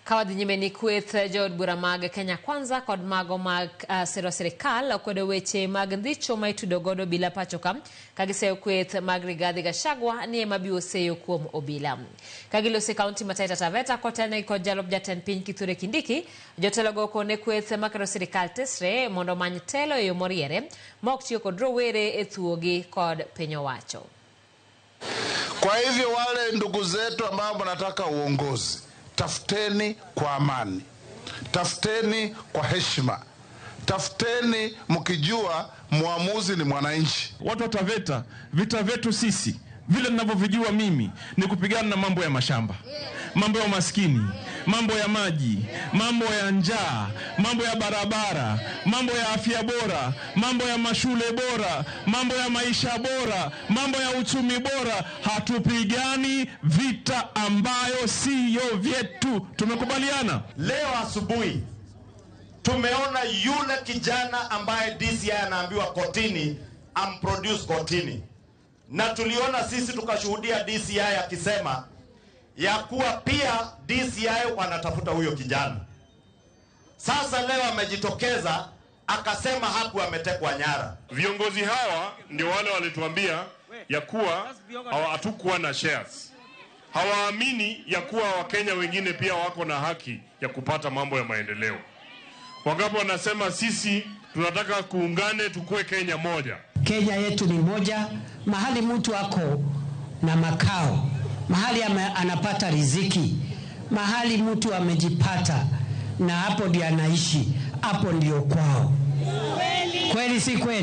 Ka wadhi nyime ni kweth jood bura mag Kenya Kwanza kod mago mag sero sirikal okwedo weche mag ndhicho ma itudo godo obila pacho ka, ka giseyo kweth mag Rigathi Gachagua ni ema biwo seyo kuom obila. Ka giloso e kaunti ma Taita Taveta kotelnegi kod jalup jatend piny Kithure Kindiki, jotelogo okone kweth makero sirikal tesre mondo omany telo e yo moriere ma ok tiyo kod rowere e thuogi kod piny owacho. Kwa hivyo wale ndugu zetu ambao wanataka uongozi, tafuteni kwa amani, tafuteni kwa heshima, tafuteni mkijua mwamuzi ni mwananchi. Watu wa Taveta, vita vyetu sisi vile ninavyovijua mimi ni kupigana na mambo ya mashamba, mambo ya umaskini, mambo ya maji, mambo ya njaa, mambo ya barabara, mambo ya afya bora, mambo ya mashule bora, mambo ya maisha bora, mambo ya uchumi bora. Hatupigani vita ambayo siyo vyetu. Tumekubaliana. Leo asubuhi tumeona yule kijana ambaye DCI anaambiwa kotini amproduce kotini, na tuliona sisi tukashuhudia DCI akisema ya kuwa pia DCI wanatafuta huyo kijana. Sasa leo amejitokeza akasema hakuwa ametekwa nyara. Viongozi hawa ndio wale walituambia ya kuwa hatukuwa na shares. Hawaamini ya kuwa Wakenya wengine pia wako na haki ya kupata mambo ya maendeleo. Wangapi wanasema sisi tunataka kuungane tukue Kenya moja. Kenya yetu ni moja, mahali mtu ako na makao, mahali anapata riziki, mahali mtu amejipata na hapo ndio anaishi, hapo ndio kwao. Kweli si kweli?